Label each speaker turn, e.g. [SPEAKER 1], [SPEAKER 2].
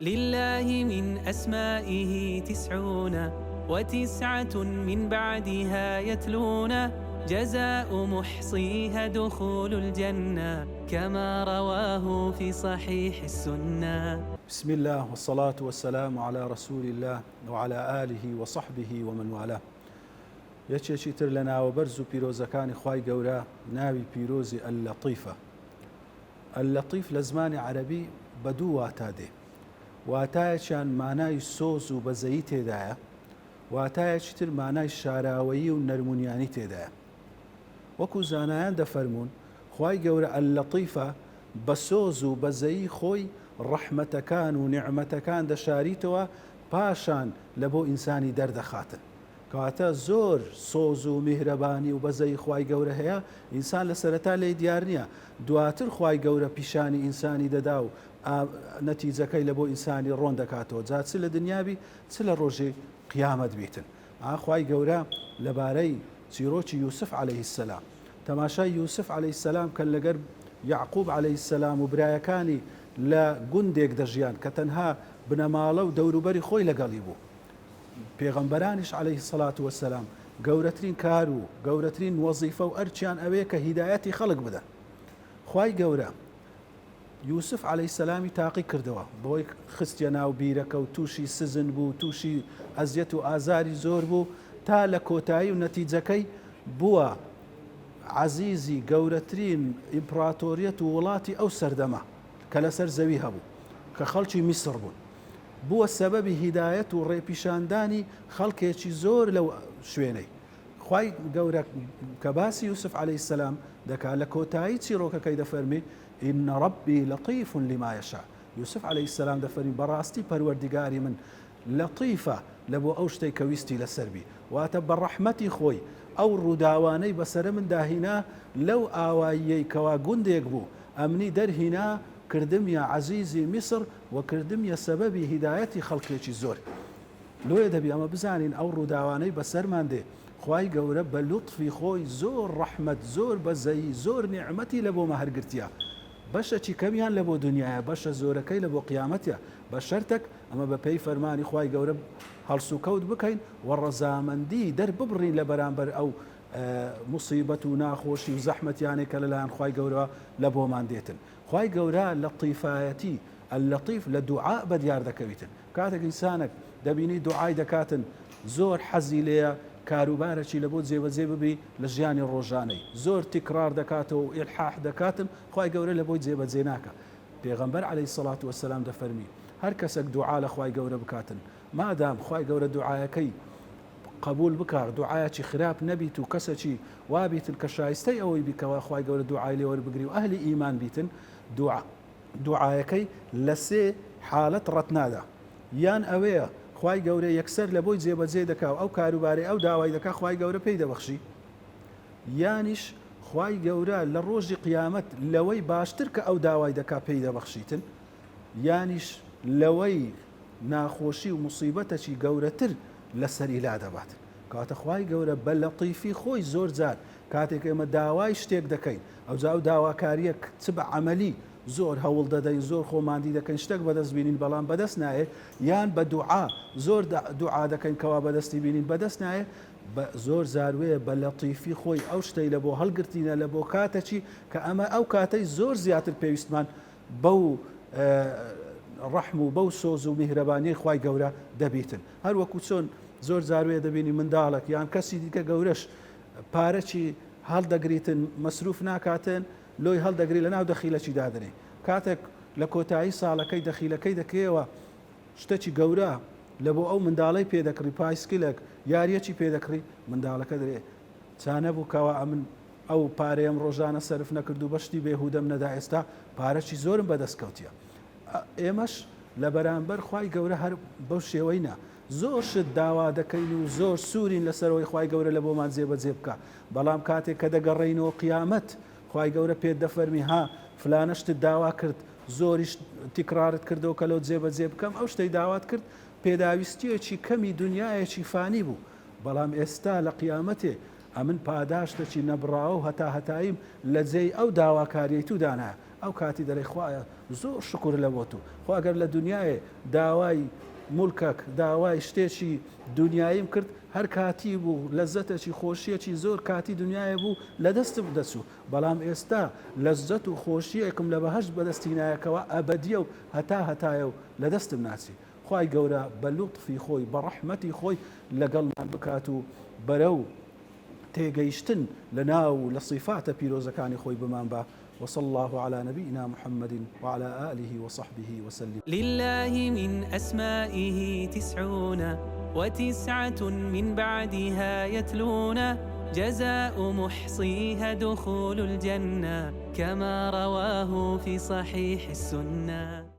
[SPEAKER 1] لله من أسمائه تسعون وتسعة من بعدها يتلون جزاء محصيها دخول الجنة كما رواه في صحيح السنة.
[SPEAKER 2] بسم اللە والصلاة والسلام علی رسول اللە وعلی آله وصحبه ومن والاه یەکێکی تر لە ناوە بەرز و پیرۆزەکانی خوای گەورە ناوی پیرۆزی اللطیفە اللطیف لە زمانی عەرەبی بە دوو واتا دێ واتایەکیان مانای سۆز و بەزەیی تێدایە واتایەکی تر مانای شاراوەیی و نەرمونیانی تێدایە وەکو زانایان دەفەرموون خوای گەورە اللطیفە بە سۆز و بەزەیی خۆی ڕەحمەتەکان و نیعمەتەکان دەشاریتەوە پاشان لە بۆ ئینسانی دەردەخاتن کەواتە زۆر سۆز و میهرەبانی و بەزەیی خوای گەورە هەیە ئینسان لە سەرەتا لێی دیار نیە دواتر خوای گەورە پیشانی ئینسانی دەدا و نەتیجەکەی لە بۆ ئینسانی ڕۆن دەکاتەوە جا چ لە دنیا بی چ لە ڕۆژی قیامەت بیتن ئا خوای گەورە لەبارەی چیرۆکی یوسف علیه السلام تەماشای یوسف علیه السلام کەن لەگەر یعقوب علیه السلام و برایەکانی لە گوندێک دەژیان کە تەنها بنەماڵە و دەوروبەری خۆی لەگەڵی بوو پێغەمبەرانیش علیه الصلوة والسلام گەورەترین کار و گەورەترین وەزیفە و ئەرکیان ئەوەیە کە هیدایەتی خەڵک بدەن خوای گەورە یوسف علیە سەلامی تاقی کردەوە بەوەی خستیە ناو بیرەکە و تووشی سزن بوو تووشی ئەزیەت و ئازاری زۆر بوو تا لە کۆتایی و نەتیجەکەی بووە عەزیزی گەورەترین ئیمپراتۆریەت و وڵاتی ئەو سەردەمە کە لەسەر زەوی هەبوو کە خەڵکی میسڕ بوون بووە سەبەبی هیدایەت و ڕێپیشاندانی خەڵکێکی زۆر لەو شوێنەی خوای گەورە کە باسی یوسف علیە السلام دەکا لە کۆتایی چیڕۆکەکەی دەفەرمی، ان ربی لطیف لما یشاء، یوسف علیە السلام دەفەرمی بەڕاستی پەروەردیگاری من لەتیفە لە بۆ ئەو شتەی کە ویستی لەسەر بی، واتە بە ڕەحمەتی خۆی ئەو ڕووداوانەی بەسەرە مندا هینا لەو ئاواییەی کەوا گوندێک بوو ئەمنی دەرهینا کردمیە عەزیزی میسر و کردمیە سەبەبی هیدایەتی خەڵکێکی زۆر. لۆیە دەبی ئەمە بزانین ئەو ڕووداوانەی بەسەرمان دێ خوای گەورە بە لوتفی خۆی زۆر ڕەحمەت زۆر بەزەیی زۆر نیعمەتی لە بۆ مەهر گرتیە بەشەکی کەمیان لە بۆ دونیایە بەشە زۆرەکەی لە بۆ قیامەتە بە شەرتەک ئەمە بە پێی فەرمانی خوای گەورە هەڵسوکەوت بکەین و ڕەزامەندی دەرببڕین لە بەرامبەر ئەو موسیبەت و ناخۆشی و زەحمەتیانەی کە لەلایەن خوای گەورەوە لە بۆمان دێتن خوای گەورە لەتیفایەتی اللطیف لە دوعا بەدیار دەکەویتن کاتێک ئینسانەک دەبینی دوعای دەکاتن زۆر حەزی لێیە کاروبارەکی لەبۆ جێبەجێ ببی لە ژیانی ڕۆژانەی زۆر تیکڕار دەکاتەوە و ئیلحاح دەکاتن خوای گەورە لەبۆی جێبەجێ ناکا پێغەمبەر علیە الصلوە والسلام دەفەرمی هەر کەسەک دوعا لە خوای گەورە بکاتن مادام خوای گەورە دوعایەکەی قبول بکا دوعایەکی خراپ نەبیت و کەسەکی وابیتن کە شایستەی ئەوەی بی کەوا خوای گەورە دوعای لێ وەربگری و ئەهلی ئیمان بیتن دوعا دوعایەکەی لە سێ حالەت ڕەت نادا یان ئەوەیە خوای گەورە یەکسەر لە بۆی جێبەجێ دەکا و ئەو کاروبارەی ئەو داوای دەکا خوای گەورە پێی دەبەخشی یانیش خوای گەورە لە ڕۆژی قیامەت لەوەی باشتر کە ئەو داوای دەکا پێی دەبەخشیتن یانیش لەوەی ناخۆشی و موسیبەتەکی گەورەتر لەسەری لادەبات کەواتە خوای گەورە بە لەتیفی خۆی زۆر جار کاتێک ئێمە داوای شتێک دەکەین ئەوجا ئەو داواکارییە چ بە عەمەلی زۆر هەوڵ دەدەین زۆر خۆ ماندی دەکەین شتێک بەدەست بینین بەڵام بەدەست نایێ یان بە دوعا زۆر دوعا دەکەین کەوا بەدەستی بینین بەدەست نایێ بە زۆر جار وێ بە لەتیفی خۆی ئەو شتەی لە بۆ هەڵگرتینە لە بۆ کاتەکی کە ئەمە ئەو کاتەی زۆر زیاتر پێویستمان بەو ڕەحم و بەو سۆز و میهرەبانیەی خوای گەورە دەبیتن هەر وەکو چۆن زۆر جار وێ دەبینی منداڵێک یان کەسی دیکە گەورەش پارەکی هەڵدەگریتن مەسروف ناکاتن لۆی هەڵدەگری لەناو دەخیلەکی دادەنێی کاتێک لە کۆتایی ساڵەکەی دەخیلەکەی دەکەیەوە شتەکی گەورە لە بۆ ئەو منداڵەی پێ دەکڕی پایسکلێک یاریەکی پێ دەکڕی منداڵەکە دەرێ چا نەبوو کەوا ئەمن ئەو پارەیەم ڕۆژانە سەرف نەکرد و بە شتی بێهودەم نەدا ئێستا پارەکی زۆرم بەدەست کەوتیە ئێمەش لە بەرامبەر خوای گەورە هەر بەو شێوەی نا زۆر شت داوا دەکەین و زۆر سوورین لەسەرەوەی خوای گەورە لە بۆمان جێبەجێ بکا بەڵام کاتێک کە دەگەڕێینەوە قیامەت خوای گەورە پێت دەفەرمی ها فلانە شتت داوا کرد زۆریش تیکڕارت کردەوە کە لۆ جێبەجێ بکەم ئەو شتەی داوات کرد پێداویستیەکی کەمی دنیایەکی فانی بوو بەڵام ئێستا لە قیامەتێ ئەمن پاداشتەکی نەبڕاوە و هەتاهەتاییم لە جێی ئەو داواکاریەی تو دانایە. ئەو کاتی دەرێ خوایە زۆر شوکر لە بۆ تو خۆ ئەگەر لە دنیایێ داوای مولکەک داوای شتێکی دنیاییم کرد هەر کاتی بوو لەزەتێکی خۆشیەکی زۆر کاتی دنیایێ بوو لە دەستم دەچوو بەڵام ئێستا لەزەت و خۆشیەکم لە بەهەشت بەدەستی نایەکەوە ئەبەدیە و هەتا هەتایە و لە دەستم ناچی خوای گەورە بە لوتفی خۆی بە ڕەحمەتی خۆی لەگەڵمان بکات و بەرەو تێگەیشتن لە ناو و لە صیفاتە پیرۆزەکانی خۆی بمان با وصلی اللە علی نبینا محمد وعلی آله وصحبه وسلم.
[SPEAKER 1] لله من أسمائه تسعون وتسعة من بعدها يتلون جزاء محصيها دخول الجنة كما رواه في صحيح السنة.